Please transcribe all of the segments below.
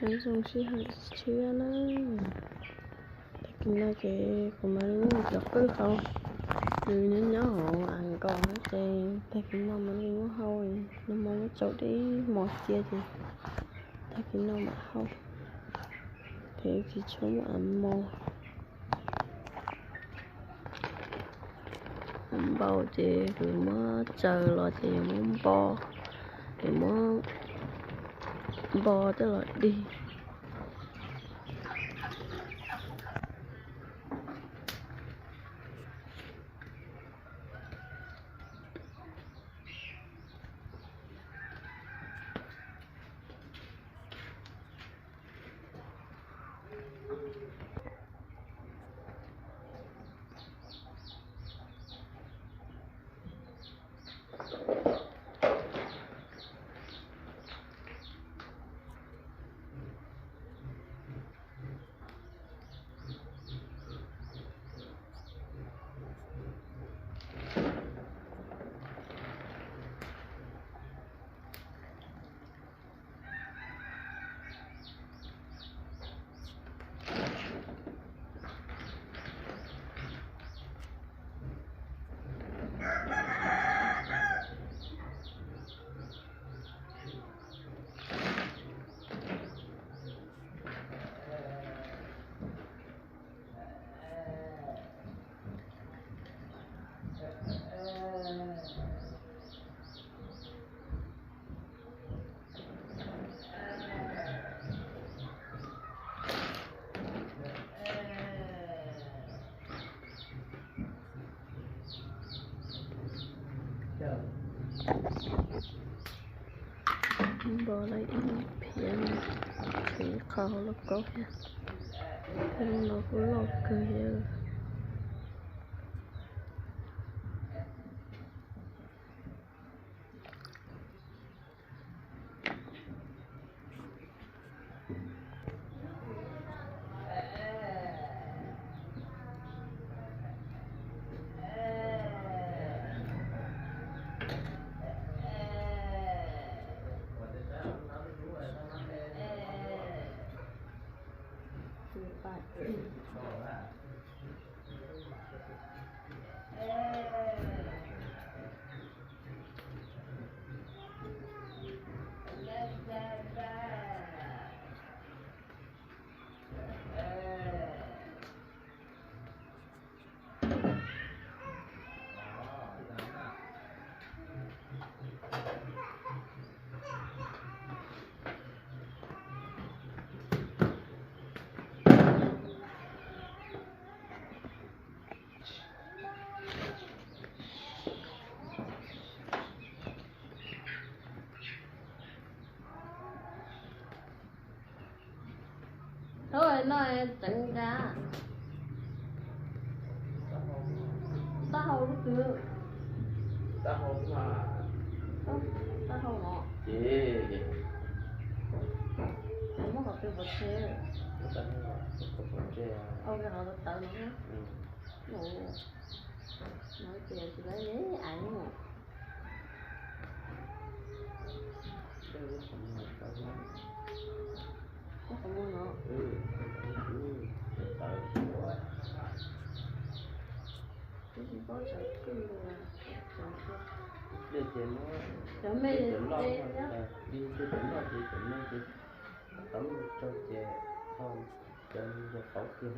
Nyob zoo sij hawm tshiab na. Tag kis no ces kuv mam li muab cov qwj hau, nws nyob nyob hauv av nkaus na ces tag kis no mam li muab hau, nag hmo muab tsau deb hmo cia ces tag kis no mam hau, ces tsis tshua muaj av mos. Npau ces kuv muab tsaws los ces yuav muab npo, yuav muab npo coj los dig. Npo lawm ib phiab, tshuav ib qho hauv lauj kaub thiab. Tej lub no kuj loj kawg thiab. Thaub no tseev nqa. Taub hau lub twg? Taub hau no. Ces muab qhov twg pov tseg? Ua li qhov tawv no. No ces tsis lawv ne aiv no. Qhov muag no. Twb tsis paub tsawv twg li. Cov me cov loj, cov me ces tau muab tsau ces ho cov ntsuag tauv kiag.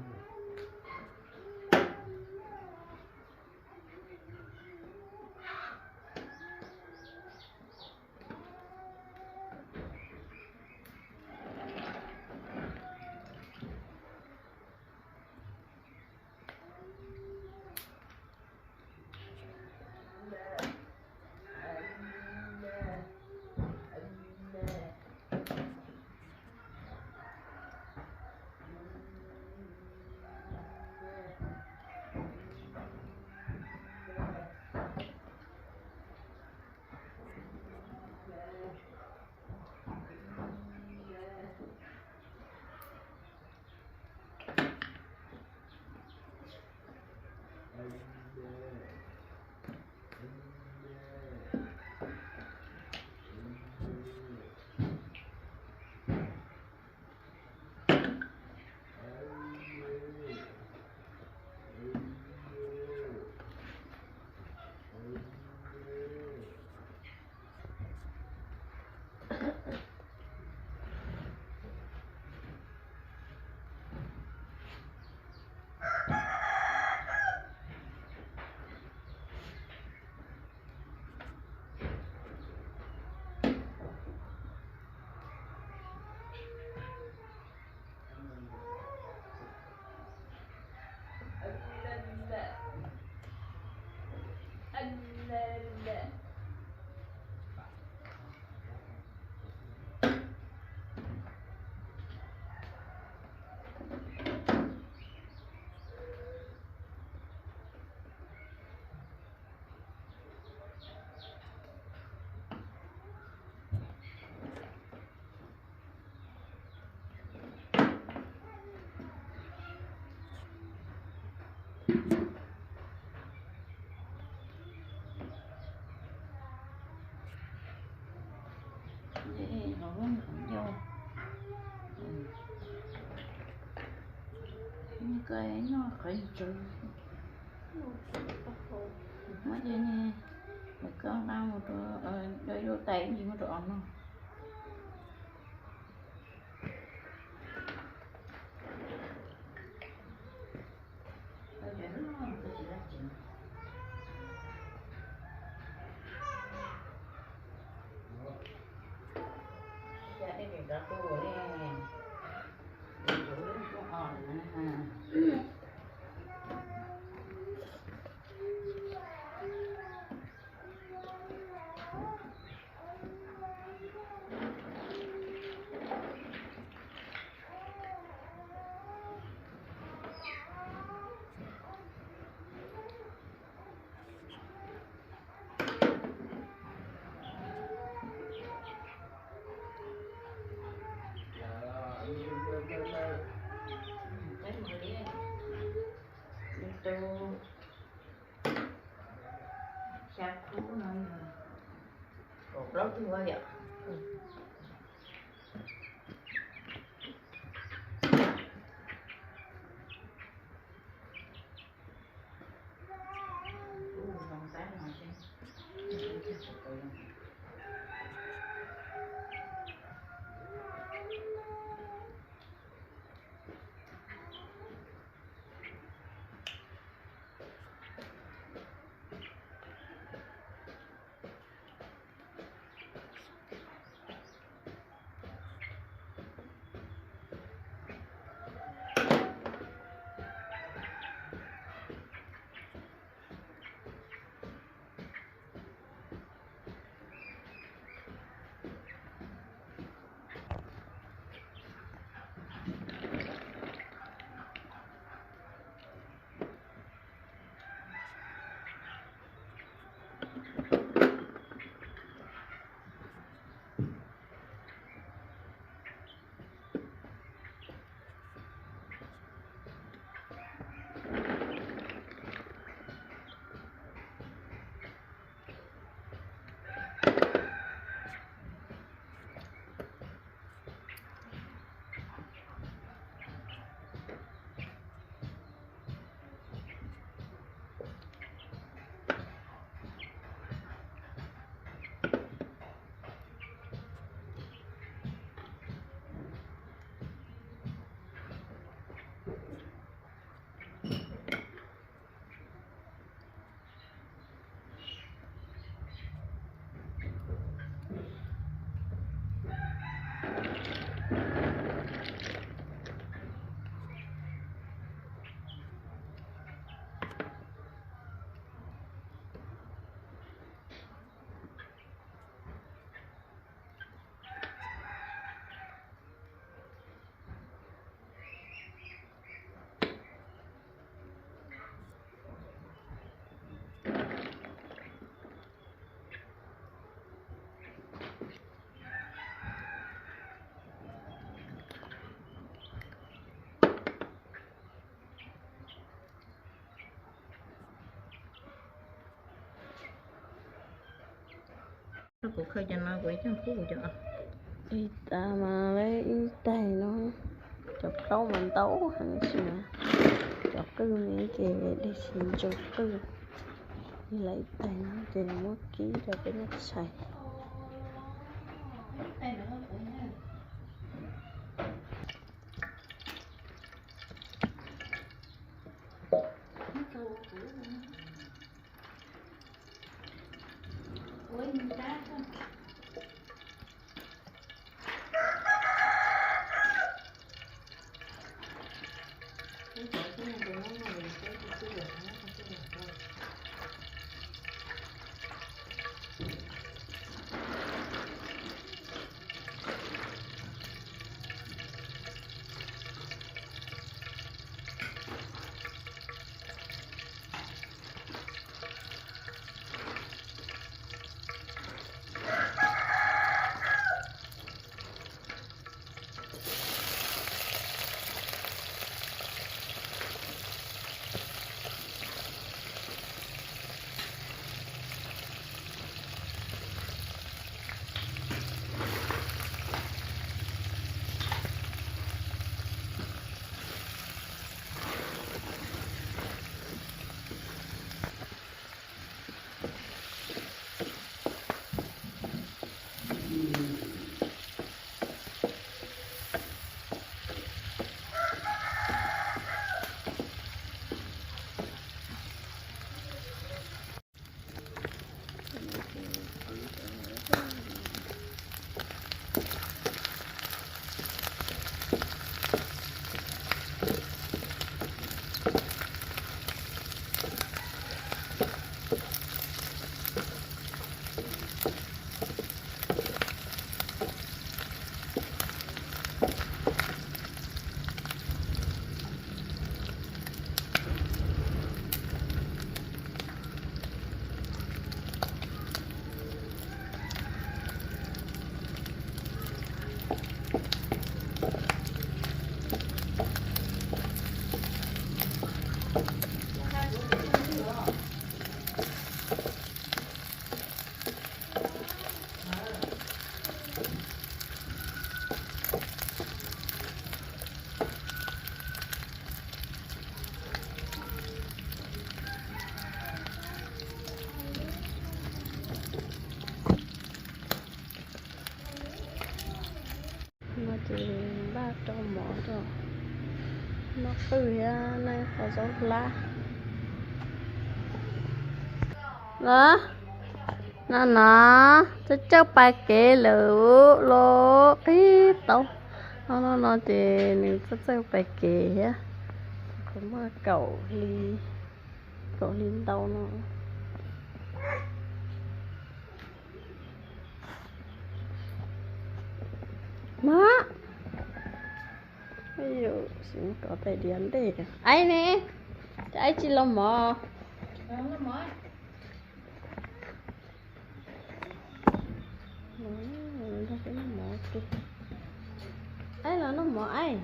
Los lub qhov ncauj, koj noj qhov ntsuv, muab cov, koj nqa mus rau, rau yuav tais ntsis muab rau os noj. Tus xya khub no yog kaum plaub tug yom. Kuv khaws cov no kuv coj pub kuv cov. Ib tas mas lawv ib taig no, cov plaub mas ntau heev tsis na. Cov qwj me ces dej tsis ntsaws qwj. Ib lawv ib taig no ces muab kib rau peb noj tshais. Npaj rau mov rau, noj qwj thiab noj qhov zaub hlab. Los, no no, txawj txawj pais kev lawm los qhib tau. No no no ces nws txawj txawj pais kev thiab. Kuv muaj kaum hli, kaum hli ntau no. Mog, kov tais diav ntej. Aib ne, aib tsis los mov? Aib los noj mov aib.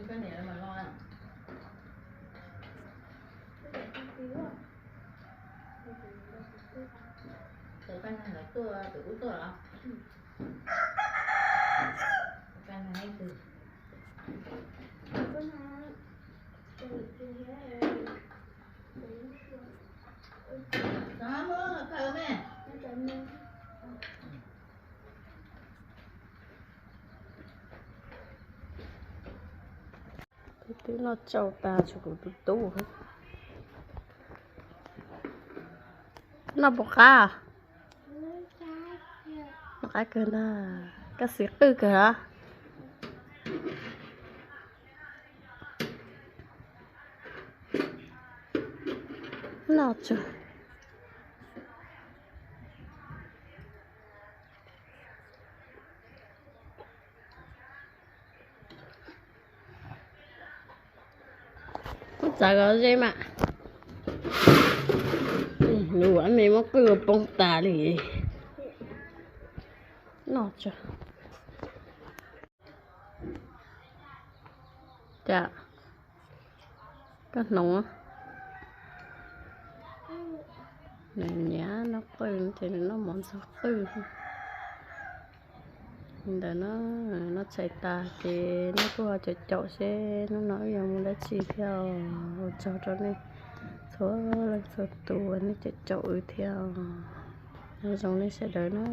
Tawm paj nag lawv tuaj, tawm ub tuaj los? Paj nag ib tug. Twb noj tsau tas tshuav kuv tus tub. Noj puas qab? Noj qab kawg ntag. Koj xis qwj kawg los? Noj tsau. Muab txav kom ze mas. Lub me muab qwj ua poob tas li. Noj tsau. Cas koj hnoos nws nyiam noj qwj ces nws noj mov ntxuag qwj. Li ntawd no, noj tshais tas ces neb kuj ho caum caum seb hnub no wb yuav mus dab tsi thiab. Ua tsaug rau nej txhua leej txhua tus uas nej caum caum wb thiab. Nyob zoo nej sawv daws na.